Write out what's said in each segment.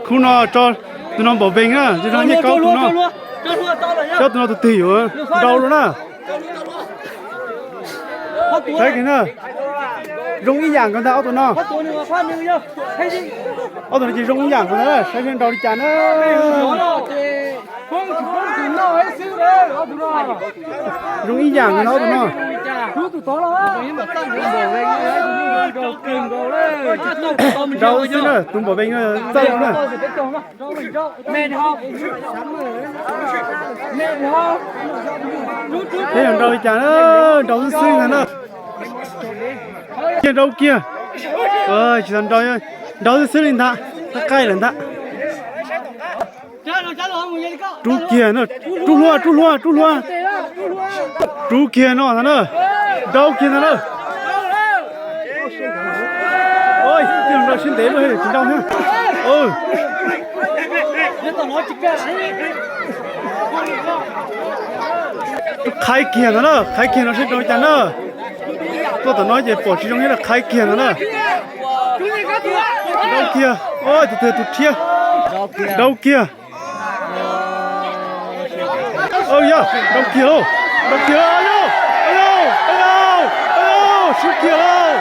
Khub no tso tus no npaum vees na, tus no nyiaj kaub tus no. Saib tus no tus twg yuav nrau lawm na. Saib kiag na, zoo ib yam nkaus ntag ob tug no. Ob tug no ces zoo ib yam nkaus ntag, saib seb nrau li cas na. Zoo ib yam nkaus ntag ob tug no. Nrau xwb na, tus npaum vees no txawj na. Peb yog nrau li cas na, nrau xwb xwb ntag na. Kiag nrau kiag. Tsis tau nrau, nrau xwb xwb li ntag, qaij qaij lawm ntag. Rub kiag na, rub hlua, rub hlua, rub hlua. Rub kiag no ntag na, nrau kiag ntag na. Oj, nrau sib ntev lawm tsis nrau thiab. Qhaib kiag ntag na, qhaib kiag no seb nrau li cas na. Tuaj tom no ces pom tsis zoo thiab, qhaib kiag ntag na. Nrau kiag, oj, tus twg tus rhiab. Nrau kiag. Yog nrau kiag lauj, nrau kiag lauj, sib kiag lauj.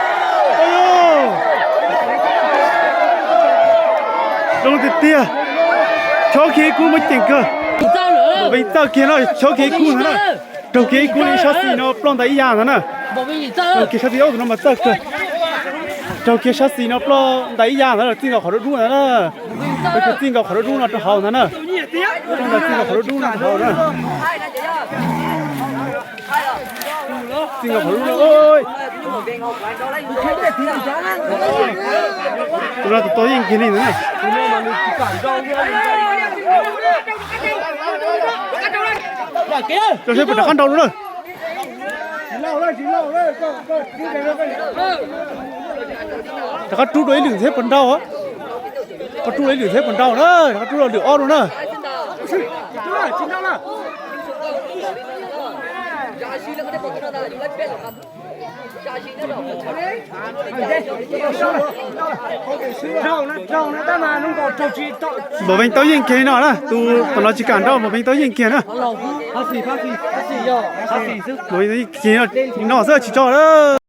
Zoo tiag tiag. Chob kiag ib kub muaj ceem kawg. Npaum vees txawj kiag no, chob kiag ib kub ntag na. Raug kiag ib kub li sab xis no ploj ntais ib yam ntag na. Raug kiag sab xis, ub, tus no mas txawj kawg. Raug kiag sab xis no ploj ntais ib yam ntag, txij nkaus qhov dub dub ntag na. Raug kiag txij nkaus qhov dub dub no rau hauv ntag na. Ploj ntais txij nkaus qhov dub dub no rau hauv na. Txij nkaus qhov dub no. Tus no tus tau yeej kiag li ntag na. Rau seb puas rov qab nrau dua na. Rov qab rub dua ib lwm thiab puas nrau. Rov qab rub dua ib lwm thiab puas nrau na, rov qab rub dua lwm ob dua na. Npaum vees tau yeej kiag li no na, tus tom no tsis kam nrau, npaum vees tau yeej kiag na. Npaum vees kiag li no xwb tsis tso na.